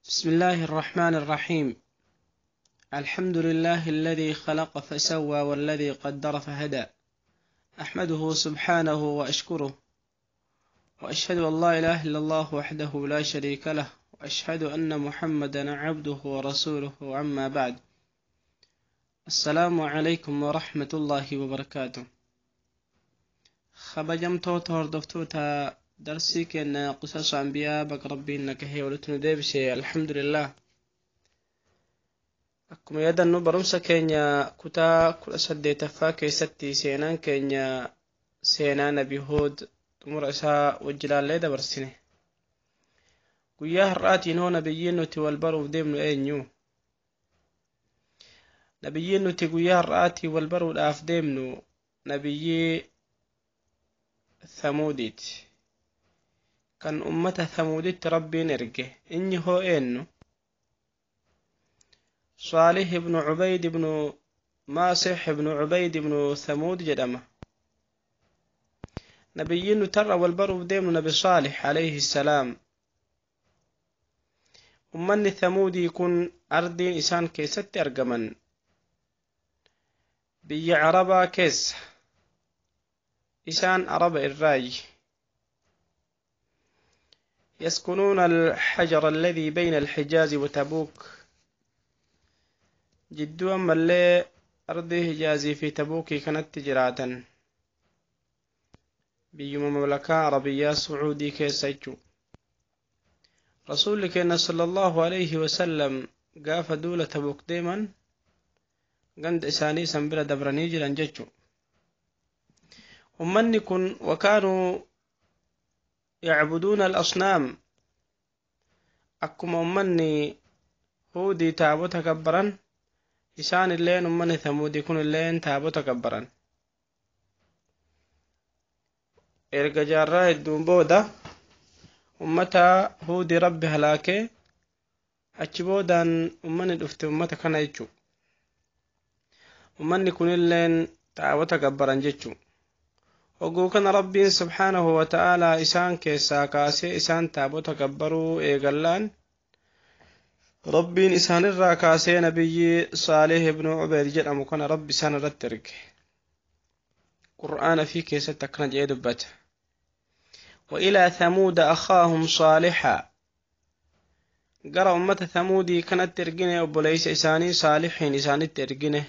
بسم الله الرحمن الرحيم. الحمد لله الذي خلق فسوى والذي قدر فهدى. أحمده سبحانه وأشكره، وأشهد أن لا إله إلا الله وحده لا شريك له، وأشهد أن محمدا عبده ورسوله. عما بعد، السلام عليكم ورحمة الله وبركاته. خبجمتوتا هردفتوتا درسي كأن قصص أنبياء بك ربي إنك هي ولتن ديبسي. الحمد لله. Akkuma yaadannu barumsa keenya kutaa 18ffaa keessatti seenaan keenya seenaa Nabi Huud xumura isaa wajjilaallee dabarsine. Guyyaa har'aatiin hoo nabiyyiin nuti wal baruuf deemnu eenyu? Nabiyyiin nuti guyyaa har'aatiin wal baruudhaaf deemnu nabiyyii Thamuudiiti. Kan ummata Thamuuditti Rabbiin erge. Inni hoo eenyu? صالح بن عبيد بن ماسح بن عبيد بن ثمود جدمه. نبيين ترى والبر ديم نبي صالح عليه السلام. أمني ثمود يكون أرضين إسان كيست أرجمن بي عربا كيس إسان عرب الراي يسكنون الحجر الذي بين الحجاز وتبوك. jidduu ammallee ardii Hijaazii fi Tabuukii kanatti jiraatan, biyyuma mamlakaa Arabiyyaa Sucuudii keessa jechuu. Rasuulli keenya sallallahu alayhi wasallam gaafa duula Tabuuk deeman ganda isaanii san bira dabranii jiran jechuu. Ummanni kun wakaanuu yacbuduuna al-asnaam, akkuma ummanni Huudii taabota gabbaran isaan illeen ummanni Thamuudii kun illeen taabota gabbaran. Erga jaarraa hedduun booda ummata Huudii Rabbi halaakee achi boodaan ummanni dhufte ummata kana jechuu. Ummanni kun illeen taabota gabbaran jechuu. Hogguu kana Rabbiin subhaanahu wa ta'aalaa isaan keessaa kaasee isaan taabota gabbaruu eegallaan Rabbiin isaanirraa kaasee nabiyyi Saalih ibnu Ubeyd jedhamu kana Rabbi isaan irratti erge. Qur'aana fi keessatti akkana jedhee dubbata. وإلى ثمود أخاهم صالحا. Gara ummata Thamuudii kanatti ergine obboleessa isaanii Saalihiin isaanitti ergine.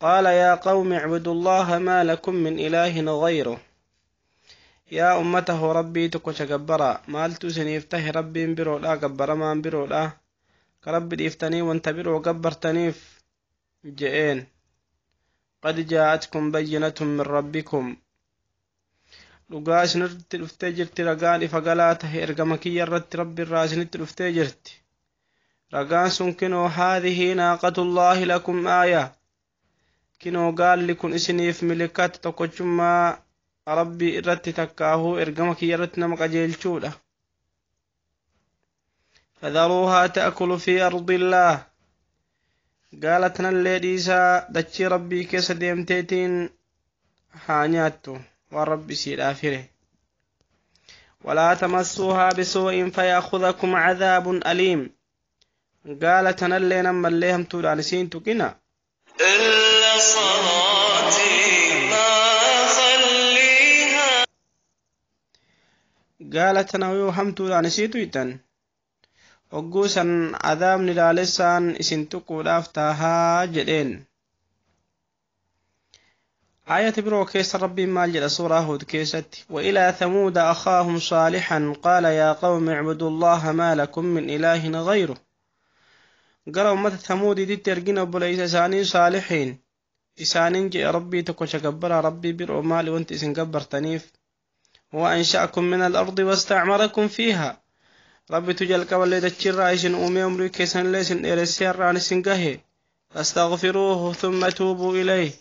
قال يا قوم اعبدوا الله ما لكم من إله غيره. Yaa ummata hoo Rabbii tokkocha gabbara, maaltu isiniif tahe Rabbiin biroodha gabbaramaan biroodha ka Rabbi dhiiftanii wanta biroo gabbartaniif je'een. قد جاءتكم بينة من ربكم. Dhugaa isinirratti dhuftee jirti ragaan ifa galaa tahe ergama kiyya irratti Rabbi irraa isinitti dhuftee jirti. Ragaan sun kinoo هذه ناقة الله لكم آية. Kinoo gaalli kun isiniif milikkata tokkochummaa Rabbii irratti takkaahuu ergama kiyya irratti nama qajeelchuudha. فذروها تأكل في أرض الله. Gaala tanallee dhiisaa dachii Rabbii keessa deemteetiin haa nyaattu waan Rabbi isiidhaaf hire. ولا تمسوها بسوء فيأخذكم عذاب أليم. Gaala tanallee ammallee hamtuudhaan isiin tuqina. إلا صلاتي ما خليها. Gaala tana yoo hamtuudhaan isii tuytan hogguu san adaabni laalessaan isin tuquudhaaf taahaa jedheen. آية biroo keessa Rabbiin maal jedha suuraa Huud keessatti? وإلى ثمود أخاهم صالحا قال يا قوم اعبدوا الله ما لكم من إله غيره. Gara ummata Thamuudiitti ergina obboleessa isaanii Saalihiin isaaniin jedhe Rabbii tokkocha gabbaraa, Rabbii biroo maali wanti isin gabbartaniif? هو أنشأكم من الأرض واستعمركم فيها. Rabbitu jalqaballee dachiirraa isin uumee umrii keessanillee isin dheeressee har'aan isin gahe. فاستغفروه ثم توبوا إليه.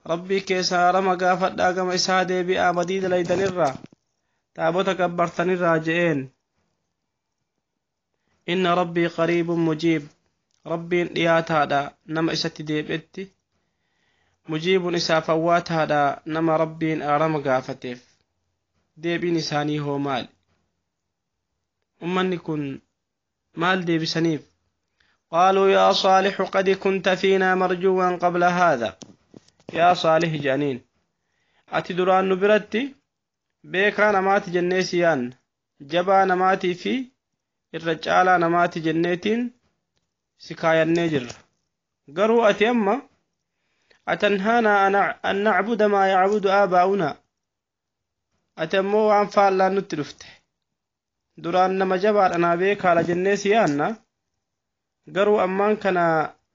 Rabbii keessa haarama gaafadhaa gama isaa deebi'aa badii dalaydanirraa taabota gabbartanirraa je'een. إن ربي قريب مجيب. Rabbiin dhiyaataadha nama isatti deebi'etti, mujiibun isaaf awwaataadha nama Rabbiin araarama gaafateef. Deebiin isaanii hoo maali? Ummanni kun maal deebisaniif? Qaaluu yaa Saalixu qad kunta fiinaa marjuwan qabla haadha. Yaa Saalix jedhaniin, ati duraan nu biratti beekaa namaati jennee si yaanna, jabaa namaatii fi irra caalaa namaati jenneetiin si kaayannee jirra. Garuu ati amma atanhaanaa an nacbuda maa yacbudu aabaa'unaa, ati ammoo waan faallaan nutti dhufte. Duraan nama jabaadha naa beekaadha jennee si yaanna, garuu ammaan kana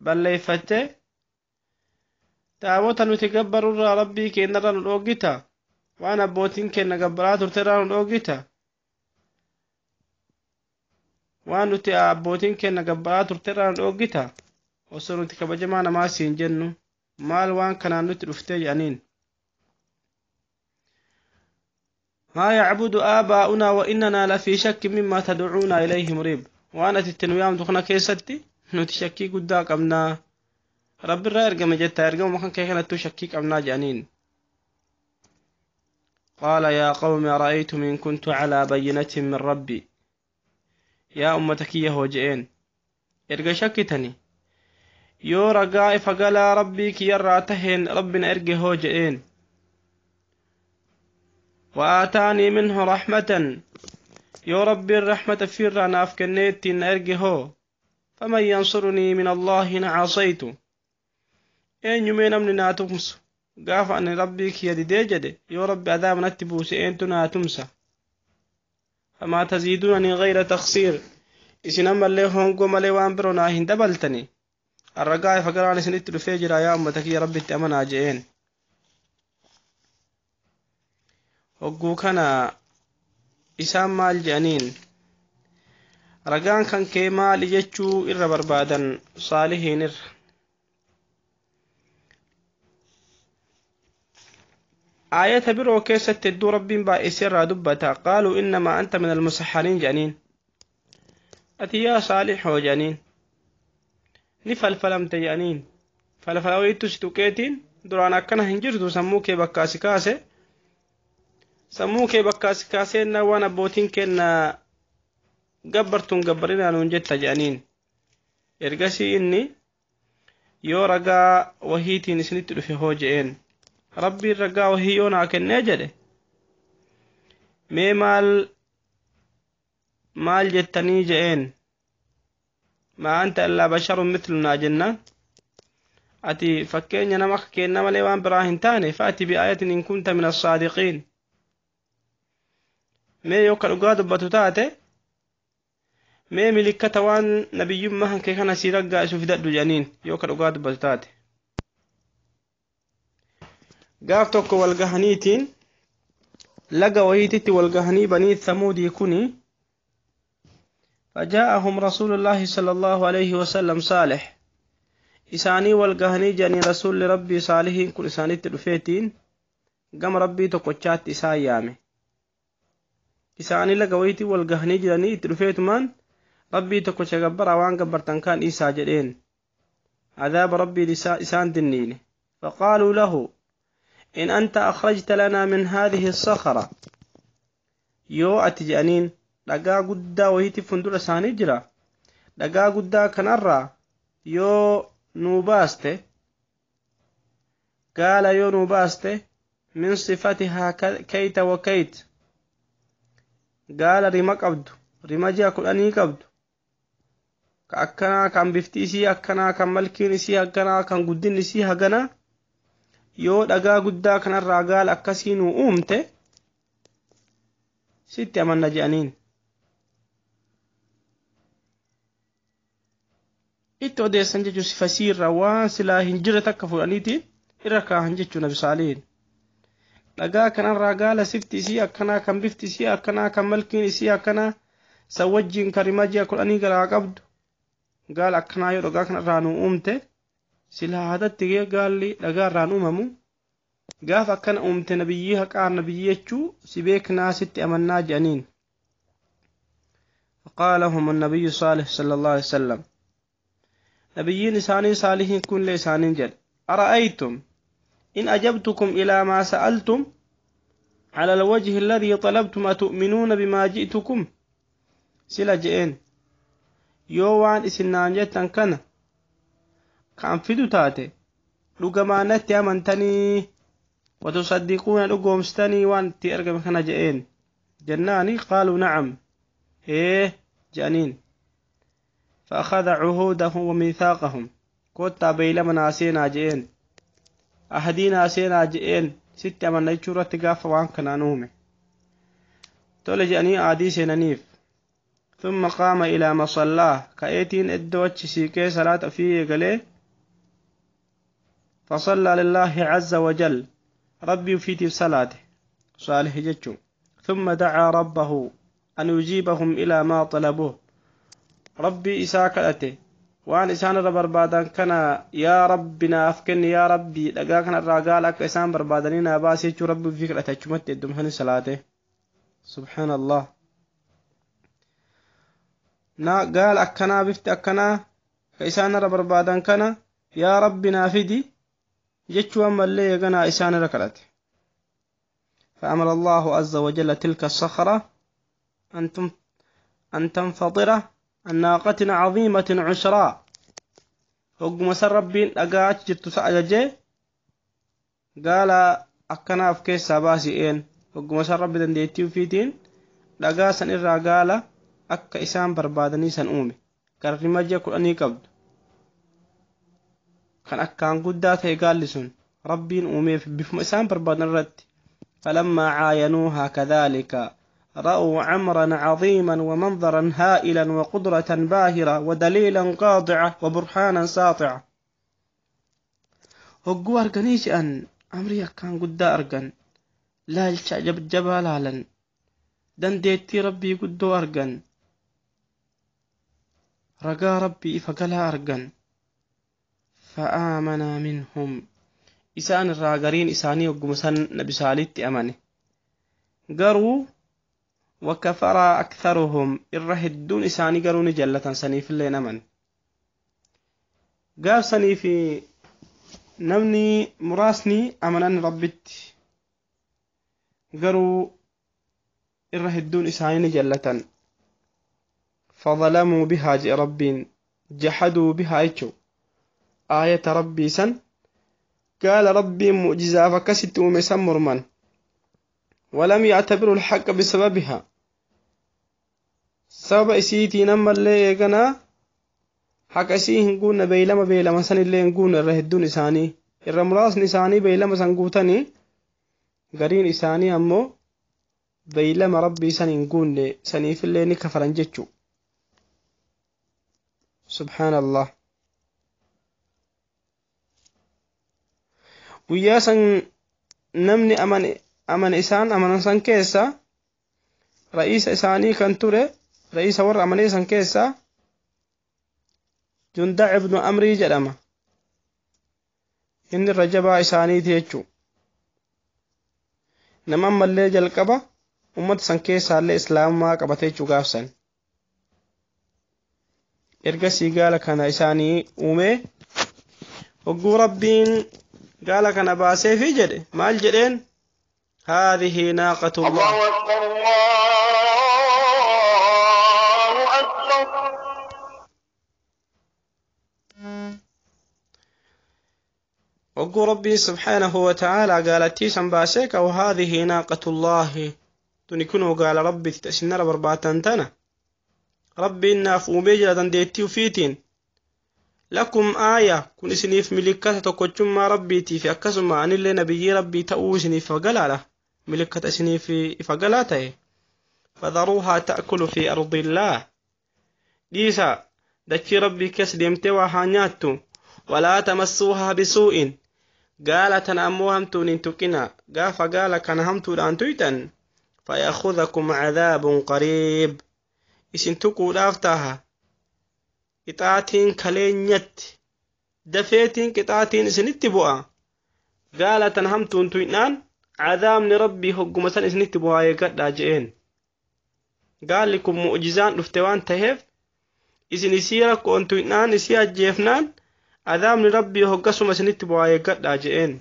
balleeffattee taabota nuti gabbarurraa rabbii keenyarraa nu dhoogita, waan abbootiin keenya gabbaraa turterraa nu dhoogita, waan nuti abbootiin keenya gabbaraa turterraa nu dhoogita, osoo nuti kabajamaa namaa siin jennu maal waan kanaan nutti dhuftee jedhaniin. ما يعبد آباؤنا وإننا لفي شك مما تدعونا إليه مريب. وأنا تتنويام دخنا كيستي نتشكي قدا قمنا رب الرأي أرقم جتا أرقم مخن كيخنا تشكي قمنا جانين. قال يا قوم أرأيتم إن كنت على بينة من ربي. يا أمتك يهوجئين إرقى شكتني يو رقاء فقال ربي كي يراتهن ربنا إرقى هوجئين. وآتاني منه رحمة، يا ربي الرحمة في الرنا أفكنيت أرجه، فمن ينصرني من الله إن عصيت. إن يمين من ناتمس قاف أن ربي كي يدي يا ربي عذاب نتبوس إن تناتمس، فما تزيدونني غير تخسير. إسنما اللي هم قوم اللي وانبرونا هندبلتني الرقاء فقراني سنت الفجر يا أمتك يا ربي تأمنا جئين. Hogguu kana isaan maal jedhaniin? Ragaan kan kee maali jechuu irra barbaadan saalihiin irra. Aayata biroo keessatti hedduu rabbiin baay'isee irraa dubbata. Qaaluu innamaa anta min almusaxariin jedhaniin. Ati yaa saalixoo jedhaniin. Ni falfalamte jedhaniin. Falfala wayiitu si tuqeetiin duraan akkana hin jirtu sammuu kee bakkaa si kaase. Sammuu kee bakkaa si kaaseenna waan abbootiin kenna gabbartuun gabbarinaa nuun jetta jedhaniin. Ergasii inni yoo ragaa wahiitiin isinitti dhufe hoo je'een. Rabbiin ragaa wahii yoo naa kennee jedhe mee maal jettanii je'een. Maa anta illaa basharun mithlunaa jennaan, ati fakkeenya nama akka keenna malee waan biraa hin taane, fa'ati bi'aayatin in kunta min assaadiqiin. Mee yoo ka dhugaa dubbatu taate mee milikkata waan nabiyyummaa hankee kana sii raggaa'isu fidadhu jedhaniin yoo ka dhugaa dubbatu taate. Gaaf tokko walgahaniitiin laga wayiititti walgahanii banii Thamuudii kuni فجاءهم رسول الله صلى الله عليه وسلم صالح. إساني والقهني جاني رسول ربي صالحين كل إساني تلفيتين قام ربي تقوشات إسايامي. Isaanii laga wayitii wal gahanii jiranii itti dhufeetumaan rabbii tokkocha gabbara waan gabbartan kaan isaa jedheen. Adaaba rabbii isaan dinniine. Faqaaluu lahu in anta akhrajta lanaa min haadhihi sakhara. Yoo ati jedhaniin dhagaa guddaa wayitii fuuldura isaanii jira, dhagaa guddaa kanarraa yoo nuu baaste, gaala yoo nuu baaste, min sifatihaa kayta wa kayt, gaala rima qabdu, rima ji'a 10 qabdu, ka akkanaa kan bifti isii akkanaa kan malkiin isii akkanaa kan guddinni isii haganaa, yoo dhagaa guddaa kanarraa gaala akkasii nuu uumte sitti amanna jedhaniin. Itti odeessan jechuun sifa siirra waan silaa hin jirre takka fuudhaniitiin irra kaahan jechuu nabi saalihiin. Dhagaa kanarraa gaala sifti isii akkanaa kan bifti isii akkanaa kan malkiin isii akkanaa san wajjiin kan rimaa ji'a 10 garaa qabdu gaala akkanaa yoo dhagaa kanarraa nu uumte silaa haadatti gaalli dhagaarraan uumamu. Gaafa akkana uumte nabiyyii haqaa nabiyyii jechuu si beeknaa sitti amannaa jedhaniin. فقال لهم النبي صالح صلى الله عليه وسلم نبيين إساني صالحين كن لإسانين جل أرأيتم إن أجبتكم إلى ما سألتم على الوجه الذي طلبتم أتؤمنون بما جئتكم. Sila je'een yoo waan isin naan jettan kana kan fidu taate dhugamaa natti amantanii watusaddiquuna dhugoomsitanii waan itti ergame kana je'een jennaani qaaluu nacam ee je'aniin. فأخذ عهودهم وميثاقهم كوتا بيلما ناسينا جئين أهدينا سينا جئين ستة من نيتشورة تقاف وان كان نومي تولجأني آدي سينانيف. ثم قام إلى مصلاه كأيتين إدوتش سيكي صلاة فيه قليه فصلى لله عز وجل ربي فيتي صلاته صالح جتشو. ثم دعا ربه أن يجيبهم إلى ما طلبوه ربي إساك أتي وأن إسان ربربادان كان يا ربنا أفكني يا ربي لقاكنا الرقالك إسان بربادانين أباسي ربي فيك أتشمت الدمهن صلاته. سبحان الله. نا قال أكنا بفت أكنا كإسان ربربادان كان يا ربنا فدي جتشو أما اللي يقنا إسان ركلته. فأمر الله عز وجل تلك الصخرة أن تنفطر الناقة عظيمة عشراء. وقم سربين أقاعد جت سأجج قال أكنا في كيس سباسي إن وقم سربين ديتيو فيتين لقاسا إرى قال أك إسان بربادني سن أومي كرمجة كل أني قبض كان أكان قدات قال لسن ربين أومي بفم إسان بربادن رد. فلما عاينوها كذلك رأوا عمرا عظيما ومنظرا هائلا وقدرة باهرة ودليلا قاطعا وبرهانا ساطعا. هقو أرقنيش أن أمري كان قد أرقن لا الشعجب جبالالا دنديتي ربي قدو أرقن رقا ربي فقلا أرقن. فآمنا منهم إسان الراقرين إساني وقمسان نبي ساليت أماني قروا وكفر أكثرهم الرهدون إساني قروني جلة سنيف اللي نمن قال سنيفي نمني مراسني أمنان ربت قروا الرهدون إساني جلة فظلموا بها جاء ربين جحدوا بها إيشو آية ربي سن قال ربي معجزة فكست ومسمر من ولم يعتبروا الحق بسببها سبب إسيتي نما اللي يقنا حق إسيه نقولنا بيلما بيلما سن اللي نقولنا الرهدون إساني الرمراس نساني بيلما سنقوتني قرين إساني أمو بيلما ربي سن نقولنا سنيف اللي نكفرنجتشو. سبحان الله. Guyyaa san namni amane isaan amanan san keessa ra'iisa isaanii kan ture ra'iisa warra amanee san keessa Jundac ibnu Amrii jedhama. Inni irra jabaa isaaniiti jechuu. Nama ammallee jalqaba ummata san keessaallee islaamummaa qabate jechuu gaafsan. Ergasii gaala kana isaanii uumee hogguu rabbiin قال كان باسي في جده مال جدين هذه ناقة الله. الله أكبر الله أكبر. وقو ربي سبحانه وتعالى قال تيسا باسيك أو هذه ناقة الله تنكنه قال ربي تتأسنر برباتا تنا ربي إنا فأميجلة ديتي وفيتين لكم آية كن سنيف ملكة تقوتشم ربي في أكسما عن اللي نبي ربي تأو سنيف فقلاله ملكة سنيف فقلاته فذروها تأكل في أرض الله ديسا دكي ربي كسديمتي وهانياتو ولا تمسوها بسوء قالت أموهم تونين تكنا قاف قال كان همتو لأنتويتن فيأخذكم عذاب قريب إسنتكو لافتها qixaatiin kaleenyatti dafeetiin qixaatiin isinitti bu'a gaalatan hamtuun tuynaan cadaabni rabbii hogguma san isinitti bu'aa eeggadhaa je'een. Gaalli kun mu'jizaan dhufte waan taheef isin isii rakkoon tuynaan isii ajjeefnaan cadaabni rabbii hoggasuma isinitti bu'aa eeggadhaa je'een.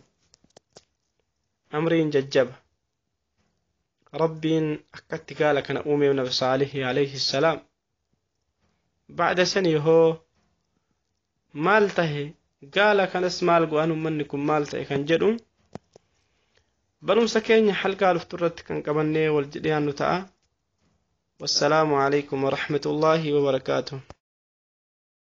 Amriin jajjaba. Rabbiin akkatti gaala kana uumeef nabi Saalih alayhi salaam. Bacda sanii hoo maal tahe? Gaala kanas maal go'an? Ummanni kun maal ta'e kan jedhu barumsa keenya halqaa dhuftu irratti kan qabannee wal dhiyaannu ta'a. Wassalaamu alaikum warahmatullaahi wabarakaatuh.